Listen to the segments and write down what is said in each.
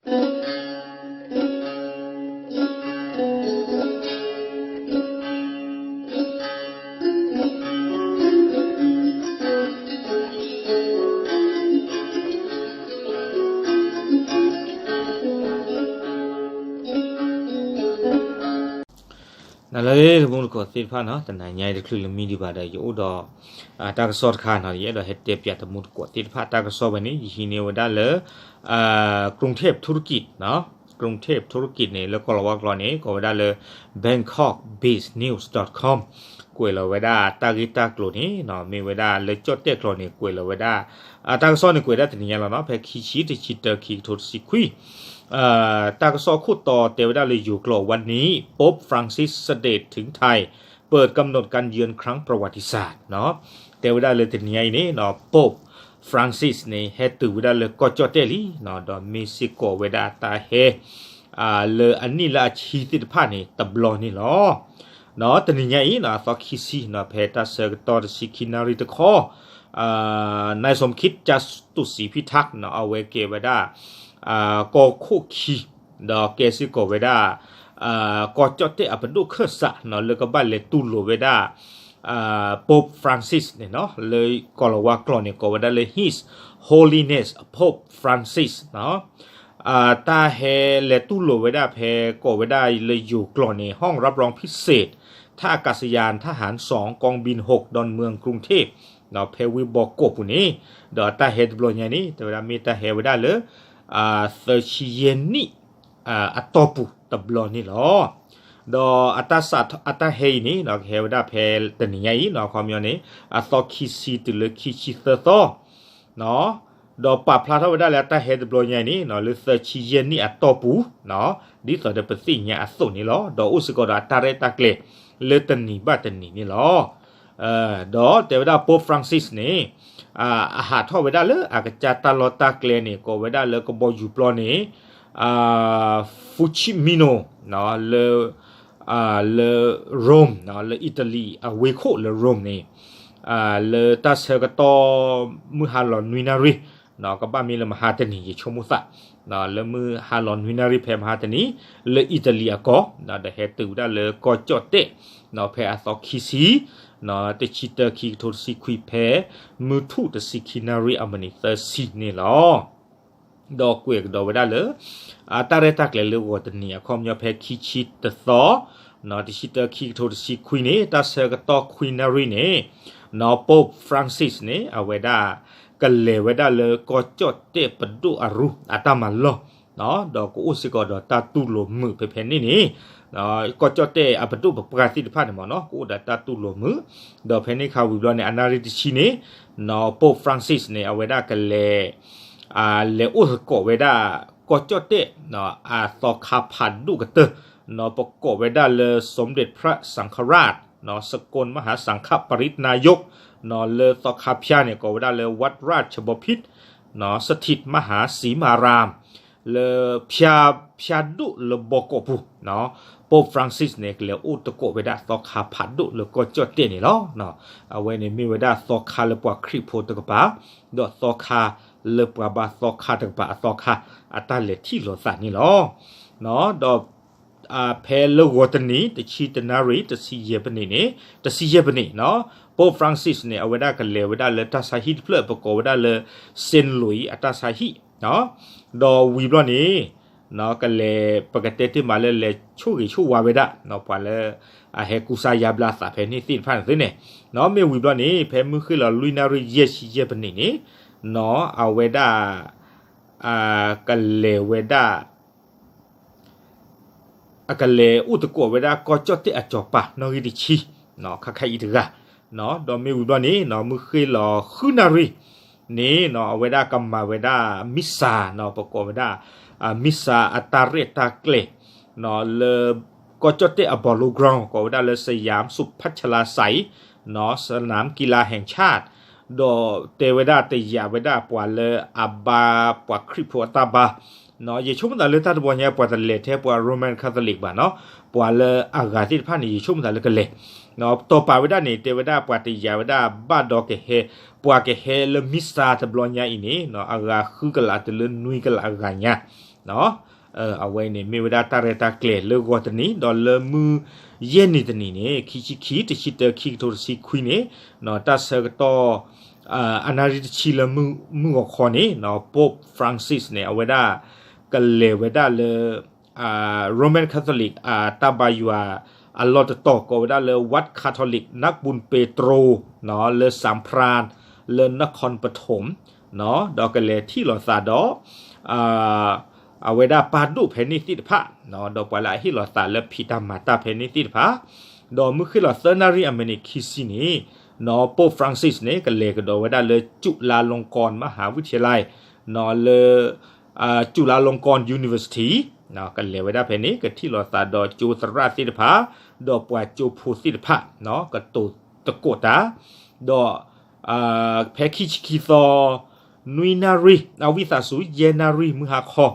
နလၢအဂ့ၤ တမူတကိးသ့ၣ်တဖၣ်နီၤ, တနၤညါအံၤတချုးလၢမံဒံးဘၣ်ဒီး ယအိၣ်ဒီး တၢ်ကစီၣ်တခါနီၤ, ယအဲၣ်ဒိးဟဲတဲပၠးတမူတကိးသ့ၣ်တဖၣ် တၢ်ကစီၣ်ဝဲန့ၣ် ယဟံးန့ၢ်ဝဲဒၣ်လၢ กรุงเทพธุรกิจနီၤ, กรุงเทพธุรกิจန့ၣ် လၢကီၢ်လီၤဝါကျိာ်န့ၣ် ကိးဝဲဒၣ်လၢ Bangkok Biz News dot com ကွဲးလီၤဝဲဒၣ်တၢ်ဂ့ၢ်တၢ်ကျိၤန့ၣ်နီၤ, မ့ၢ်ဝဲဒၣ်လၢကၠီၣ်တဲၣ်ကျိာ်န့ၣ် ကွဲးလီၤဝဲဒၣ် တၢ်ကစီၣ်န့ၣ်ကွဲးဒၣ်တနံၤညါလီၤနီၤ, ဖဲခံဆံ တဆံတၢ ခံကထိတဆံခွံ တၢ်ကစီၣ်ခိၣ်တီတဲဝဲဒၣ်လၢယိၤကျိာ် วันนี้ ป๊อปฟรังซิสเสด็จถึงไทย เปิดกำหนดการเยือนครั้งประวัติศาสตร์နီၤ, တဲဝဲဒၣ်လၢတနံၤညါအံၤန့ၣ်နီၤ Pope Francis န့ၣ် ဟဲတုၤဝဲဒၣ်လၢကီၢ်ကၠီၣ်တဲၣ်လံနီၤ, ဒီးမ့ၢ်စ့ၢ်ကီးဝဲဒၣ်တၢ်ဟဲ လၢအနံၣ်လၢအဆံသ့ၣ်တဖၣ်န့ၣ် တဘျီန့ၣ်လီၤ. ဒီးတနံၤညါအံၤနီၤ အသီခံဆံနီၤ ဖဲတၢ်ဆၢကတီၢ်တဆံခံနၣ်ရံၣ်တခီ นายสมคิด จตุศรีพิทักษ์နီၤ အဝဲကဲဝဲဒၣ် ကီၢ်ခိၣ်ခံ ဒီးကဲစ့ၢ်ကီးဝဲဒၣ် ကီၢ်ကၠီၣ်တဲၣ်အပဒိၣ်ခၢၣ်စးနီၤ လၢကဘၣ်လဲၤတူၢ်လိာ်ဝဲဒၣ် Pope Francis န့ၣ်နီၤ, လၢကီၢ်လီၤဝါကျိာ်န့ၣ် ကိးဝဲဒၣ်လၢ His Holiness Pope Francisနီၤ. တၢ်ဟဲလဲၤတူၢ်လိာ်ဝဲဒၣ်ဖဲ ကိးဝဲဒၣ်လၢယိၤကျိာ်န့ၣ် ห้องรับรองพิเศษ ท่าอากาศยานทหารสอง กองบินหก ดอนเมือง กรุงเทพ ဖဲဝ့ၢ်ဘီကီးပူၤန့ၣ်, ဒီးတၢ်ဟဲတဘျီညါန့ၣ် တဲဝဲဒၣ်မ့ၢ်တၢ်ဟဲဝဲဒၣ်လၢ သၢဆံယဲၢ်နံၣ် အတီၢ်ပူၤတဘျီန့ၣ်လီၤ. ဒီးအတၢ်ဟဲအံၤန့ၣ်နီၤ ကဟဲဝဲဒၣ်ဖဲတနံၤညါအံၤနီၤ အခီပညီန့ၣ် အသီခံဆံတုၤလၢခံဆံသၢသီ ဒီးပာ်ဖျါထီၣ်ဝဲဒၣ်လၢအတၢ်ဟဲတဘျီညါအံၤန့ၣ်နီၤ လၢသၢဆံယဲၢ်နံၣ်အတီၢ်ပူၤနီၤ ဒ်သိးဒီးပသ့ၣ်ညါအသိးန့ၣ်လီၤ. ဒီးအိၣ်စ့ၢ်ကီးဒီးအတၢ်ရဲၣ်တၢ်ကျဲၤလၢတနံၤဘၣ်တနံၤန့ၣ်လီၤ. ဒီးတဲဝဲဒၣ် Pope Francis န့ၣ် အဟးထီၣ်ဝဲဒၣ်လၢအကစၢ်တၢ်လီၢ်တၢ်ကျဲန့ၣ် ကိးဝဲဒၣ်လၢကဘီယူၤပျီန့ၣ် Fiumicino လၢ လၢ Rome လၢ Italy အဝ့ၢ်ခိၣ်လၢ Rome န့ၣ် လၢတၢ်ဆၢကတီၢ် မုၢ်ဟါလီၤနွံနၣ်ရံၣ် ကဘၣ်မ့ၢ်လၢမဟါတနံၤ ယဆိကမိၣ်သး လၢမုၢ်ဟါလီၤနွံနၣ်ရံၣ်ဖဲမဟါတနံၤ လၢ Italy အကီၢ် ဒီးဟဲတုၤဝဲဒၣ်လၢကီၢ်ကၠီၣ်တဲၣ် ဖဲအသီခံဆံ တဆံတၢ ခံကထိတဆံခွံ ဖဲမုၢ်ထူၣ်တဆံခံနၣ်ရံၣ်အမံးနံးသၢဆံန့ၣ်လီၤ. ဒီးကွဲးကဒီးဝဲဒၣ်လၢ အတၢ်ရဲၣ်တၢ်ကျဲၤလၢဂီၤတနံၤ အခီပညီဖဲခံဆံတသီ တဆံတၢ ခံကထိတဆံခွံန့ၣ် တၢ်ဆၢကတီၢ်ခွံနၣ်ရံၣ်န့ၣ် နီၤ Pope Francis န့ၣ် အဝဲဒၣ် ကလဲၤဝဲဒၣ်လၢကီၢ်ကၠီၣ်တဲၣ်ပဒိၣ်အရူၢ်အတၢ်မၤလီၢ် ဒီးကအိၣ်စ့ၢ်ကီးဒီးတၢ်တူၢ်လိာ်မုာ်ဖဲဖဲန့ၣ်န့ၣ် ကီၢ်ကၠီၣ်တဲၣ်အပဒိၣ်ပပှၢ်သ့ၣ်တဖၣ်န့ၣ်မ့ၢ်နီၤ ကအိၣ်ဒီးတၢ်တူၢ်လိာ်မုာ် ဒီးဖဲန့ၣ်ခါဝံၤဘျီန့ၣ် အနၣ်ရံၣ်တဆံန့ၣ် နီၤ Pope Francis န့ၣ် အဝဲဒၣ်ကလဲၤ လဲၤအိၣ်သကိးဝဲဒၣ် ကီၢ်ကၠီၣ်တဲၣ် အသီခါဖးဒိၣ်ကတၢၢ် နီၤ ပကိးဝဲဒၣ်လၢ สมเด็จพระสังฆราช နီၤ สกลมหาสังฆปริณายก နီၤ လၢသီခါဖၠါန့ၣ် ကိးဝဲဒၣ်လၢ วัดราชบพิตร နီၤ สถิตมหาสีมาราม လၢဖၠါ ဖၠါဒိၣ်လၢဘီကီးပူၤ နီၤ Pope Francis န့ၣ် ကလဲၤအိၣ်သကိးဝဲဒၣ်သီခါဖးဒိၣ်လၢကီၢ်ကၠီၣ်တဲၣ်န့ၣ်လီၤ. အဝဲန့ၣ်မ့ၢ်ဝဲဒၣ်သီခါလၢပှၤခရံာ်ဖိတကပၤ ဒီးသီခါလၢပှၤဘါသီခါတကပၤအသီခါ အတၢ်လဲၤထံၣ်လိာ်သးန့ၣ်လီၤ. ဒီး ဖဲလၢဂီၤတနံၤ တဆံတနၣ်ရံၣ် တဆံယဲၢ်ပနံးန့ၣ် တဆံယဲၢ်ပနံးနီၤ Pope Francis န့ၣ် အဝဲဒၣ်ကလဲၤဝဲဒၣ်လၢတၢ်ဆါဟံၣ်တဖျၢၣ် ပကိးဝဲဒၣ်လၢ Saint Louis အတၢ်ဆါဟံၣ် ဒီးဝံၤဘျီန့ၣ် ကလဲၤ ပကတဲတ့ၢ်မးလၢလဲၤဆိၣ်ဂ့ၤဆိၣ်ဝါဝဲဒၣ် ပှၤလၢ အဟဲကူစါယါဘျါသးဖဲန့ၣ်သ့ၣ်တဖၣ်န့ၣ်သ့န့ၣ် မ့ၢ်ဝံၤဘျီန့ၣ် ဖဲမုၢ်ဃ့ၢ်လီၤလွံၢ်နၣ်ရံၣ်ယဲၢ်ဆံယဲၢ်ပနံးန့ၣ် နီၤ အဝဲဒၣ် ကလဲၤဝဲဒၣ် အကလဲၤအိၣ်သကိးဝဲဒၣ်ကီၢ်ကၠီၣ်တဲၣ်အစီၤပၤနီၣ်ဂံၢ်တဆံ ခါခါအံၤတဂၤ ဒီးမ့ၢ်ဝံၤဘျီန့ၣ် မုၢ်ဃ့ၢ်လီၤဃုနၣ်ရံၣ်န့ၣ် အဝဲဒၣ်ကမၤဝဲဒၣ် မံၣ်စၢ်နီၤ ပကိးဝဲဒၣ် မံၣ်စၢ်အတၢ်ရဲၣ်တၢ်ကျဲၤ လၢ ကီၢ်ကၠီၣ်တဲၣ်အ Polo Ground ကိးဝဲဒၣ်လၢ สยามสุพัชราไสย နီၤ สนามกีฬาแห่งชาติ ဒီးတဲဝဲဒၣ်တယာ်ဝဲဒၣ်ပှၤလၢအဘါပှၤခရံာ်ဖိအတၢ်ဘါ ယဆိကမိၣ်သးလၢတၢ်တဘျီညါ ပှၤတလဲၤထဲပှၤ Roman Catholic ဘၣ်နီၤ, ပှၤလၢအဂၤသ့ၣ်တဖၣ်န့ၣ် ယဆိကမိၣ်သးလၢကလဲၤ, တီၢ်ပာ်ဝဲဒၣ်န့ၣ် တဲဝဲဒၣ်ပှၤတယာ်ဝဲဒၣ် ဘၣ်ဒီးကဟဲ, ပှၤကဟဲလၢ Misa တဘျီညါအံၤန့ၣ် အဂၤဃုကလးတုၤလၢနွံကလးအဂၤညါ အဝဲန့ၣ်မ့ၢ်ဝဲဒၣ်တၢ်ရဲၣ်တၢ်ကျဲၤလၢဂီၤတနံၤ ဒီးလၢမုၢ်ယဲၢ်နံၤတနံၤန့ၣ် ခံဆံခံ တဆံတၢ ခံကထိတဆံခွံန့ၣ် တၢ်ဆၢကတီၢ် အနၣ်ရံၣ်တဆံလၢမုၢ်ဂီၤခီန့ၣ် Pope Francis န့ၣ် အဝဲဒၣ် ကလဲၤဝဲဒၣ်လၢ Roman Catholic အတၢ်ဘါယွၤအလီၢ်တတီၤ ကိးဝဲဒၣ်လၢ Wat Katolik နၢ်ပူၣ်ပ့းတြိ လၢ Sampran လၢ Nakhon Pathom ဒီးကလဲၤထံၣ်လိာ်သးဒီး အဝဲဒၣ်ပၢ်ဒိၣ်ဖဲန့ၣ်သ့ၣ်တဖၣ် ဒီးပှၤလၢအဟ့ၣ်လီၤသးလၢဖံးတၢ်မၤတၢ်ဖဲန့ၣ်သ့ၣ်တဖၣ် ဒီးမုၢ်ဃ့ၢ်လီၤသၢနၣ်ရံၣ်အမဲာ်န့ၣ်ခံဆံန့ၣ် Pope Francis န့ၣ် ကလဲၤကဒီးဝဲဒၣ်လၢ จุฬาลงกรณ์มหาวิทยาลัย လၢ จุฬาลงกรณ์ University ကလဲၤဝဲဒၣ်ဖဲန့ၣ် ကထံၣ်လိာ်သးဒီးကၠိသရၣ်သ့ၣ်တဖၣ် ဒီးပှၤကၠိဖိသ့ၣ်တဖၣ် ကတိၤသကိးတၢ် ဒီး ဖဲခံဆံခံသီ နွံနၣ်ရံၣ် အဝံသးစူၤ ယဲၢ်နၣ်ရံၣ်မုၢ်ဟါခီ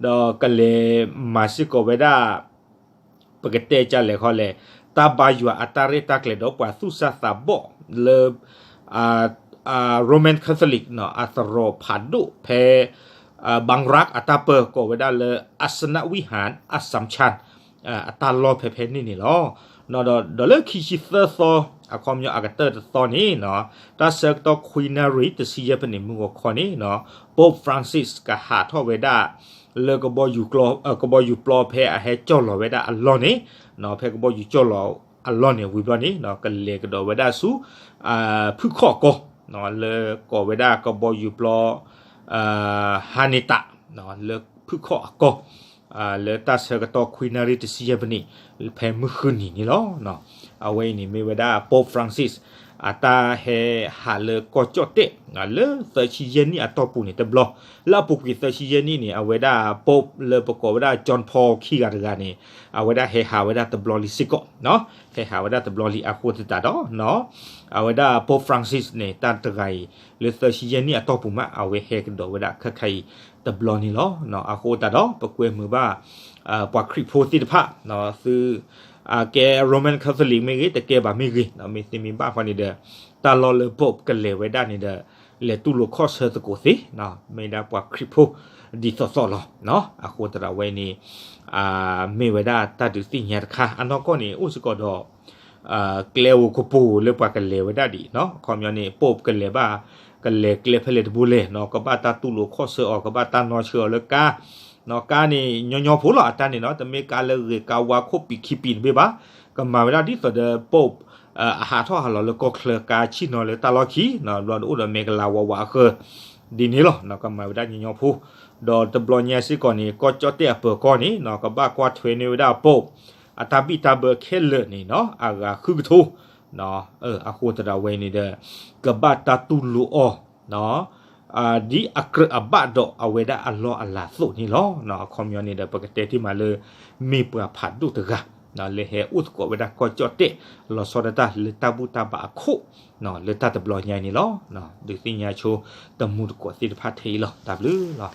ဒီးကလဲၤမၤစ့ၢ်ကီးဝဲဒၣ် ပကတဲကလဲာ်ခီလဲၣ် တၢ်ဘါယွၤအတၢ်ရဲၣ်တၢ်ကျဲၤဒီးပှၤသူၣ်စၢ်သးဘီၣ်လၢ Roman Catholic အသရိာ်ဖးဒိၣ်ဖဲ Bangrak အတၢ်ပၢၤ ကိးဝဲဒၣ်လၢ Asana Vihar Assumption အတၢ်လီၢ်ဖဲဖဲန့ၣ်န့ၣ်လီၤ. ဒီးလၢခံဆံသၢသီ အခီပညီအကတၢၢ်တသီန့ၣ် တၢ်ဆၢကတီၢ်ခွံနၣ်ရံၣ် တဆံယဲၢ်ဖဲန့ၣ် မုၢ်ဂီၤခီန့ၣ် Pope Francis ကဟးထီၣ်ဝဲဒၣ် လၢ ကဘီယူၤပျီဖဲအဟဲကၠီၣ်လီၤဝဲဒၣ်အလီၢ်န့ၣ် ဖဲကဘီယူၤကၠီၣ်လီၤအလီၢ်န့ၣ်ဝံၤဘျီန့ၣ် ကလဲၤကဒီးဝဲဒၣ်ဆူ ဖုၣ်ခီၣ်အကီၢ် လၢကိးဝဲဒၣ်ကဘီယူၤပျီ Haneda လၢဖုၣ်ခီၣ်အကီၢ် လၢတၢ်ဆၢကတီၢ်ခွံနၣ်ရံၣ်တဆံယဲၢ်ဖဲန့ၣ် ဖဲမုၢ်ဃုနံၤန့ၣ်လီၤ. အဝဲအံၤန့ၣ်မ့ၢ်ဝဲဒၣ် Pope Francis အတၢ်ဟဲဟးလၢကီၢ်ကၠီၣ်တဲၣ် လၢသၢဆံယဲၢ်နံၣ်အတီၢ်ပူၤန့ၣ်တဘျီ, လၢအပူၤကွံာ်သၢဆံယဲၢ်နံၣ်န့ၣ် အဝဲဒၣ် Pope လၢပကိးဝဲဒၣ် John Paul ခံဂၤတဂၤန့ၣ် အဝဲဒၣ်ဟဲဟးဝဲဒၣ်တဘျီလံစ့ၢ်ကီး, ဟဲဟးဝဲဒၣ်တဘျီလံအဃိသတးဒီး အဝဲဒၣ် Pope Francis န့ၣ် တၢ်တဂၤအံၤ လၢသၢဆံယဲၢ်နံၣ်အတီၢ်ပူၤမး အဝဲဟဲကဒီးဝဲဒၣ်ခဲခါအံၤတဘျီန့ၣ်လီၤ. အဃိသတးဒီး ပကွဲမုာ်ဘၣ် ပှၤခရံာ်ဖိသ့ၣ်တဖၣ် သု ကဲ Roman Catholic မ့ၢ်ဂ့ၤ တကဲဘၣ်မ့ၢ်ဂ့ၤ မ့ၢ်သ့မ့ၢ်ဘၣ်ဃီန့ၣ်ဒီး တၢ်လီၢ်လၢ Pope ကလဲၤဝဲဒၣ်န့ၣ်ဒီး လဲၤတူၢ်လိာ်ခီၣ်ဆၢသကိးသ့ မ့ၢ်ဒၣ်ပှၤခရံာ်ဖိဒ်သိးသိးလီၤ. အဃိသတးဒီးဝဲန့ၣ် မ့ၢ်ဝဲဒၣ်တၢ်ဒုးသ့ၣ်ညါတခါ အနီၢ်ကီၢ်န့ၣ် အိၣ်စ့ၢ်ကီးဒီး ကျဲဧိၤကပူၤဧိၤလၢပှၤကလဲၤဝဲဒၣ်ဒံး အခီပညီန့ၣ် Pope ကလဲၤဘၣ် ကလဲၤကျဲဖဲလဲၣ်တဘိလဲၣ် ကဘၣ်တၢ်တူၢ်လိာ်ခီၣ်ဆၢအီၤ ကဘၣ်တၢ်နီၢ်ဆှၢအီၤလၢကါ ကါန့ၣ် ညီညီဖိလီၤ အတၢ်န့ၣ်နီၤ တမ့ၢ်ကါလၢဂ့ၤ ကါဝါခိၣ်ပံာ်ခံပံာ်တဘ့ၣ်ဘၣ် ကမၤဝဲဒၣ်ဒ်သိးဒီး Pope အဟးထီၣ်ဟးလီၤလၢကီၢ်ချၢ ကါဆ့ၣ်နီၤလၢတၢ်လီၢ်ခံ ဘျီဒီးအိၣ်ဒီးမဲာ်ကလၤဝးဝးအဃၢၤ ဒ်န့ၣ်လီၤ ကမၤဝဲဒၣ်ညီညီဖိ ဒီးတဘျီညါစ့ၢ်ကီးန့ၣ် ကီၢ်ကၠီၣ်တဲၣ်အပၢၤကီၢ်န့ၣ် ကဘၣ်ကွၢ်ထွဲန့ၢ်ဝဲဒၣ် Pope အတၢ်ဘံၣ်တၢ်ဘၢခဲလၢာ်န့ၣ်နီၤ အဂၤဃုကထိ အဃိသတးဒီးဝဲန့ၣ်ဒီး ကဘၣ်တၢ်တူၢ်လိာ်အီၤ ဒ်အကြၢးအဘၣ်ဒီးအဝဲဒၣ်အလီၢ်အလၤအသိးန့ၣ်လီၤ. အခီပညီန့ၣ်ဒီး ပကတဲတ့ၢ်မးလၢ မ့ၢ်ပှၤဖးဒိၣ်တဂၤ လၢဟဲအိၣ်သကိးဝဲဒၣ်ကီၢ်ကၠီၣ်တဲၣ် လီၤဆီဒၣ်တၢ်လၢတၢ်ဘူၣ်တၢ်ဘါအခိၣ် လၢတၢ်တဘျီညါအံၤန့ၣ်လီၤ. ဒုးသ့ၣ်ညါဆိတမူတကိးသ့ၣ်တဖၣ်ထဲအံၤလီၤ. တၢ်ဘျုးလီၤ.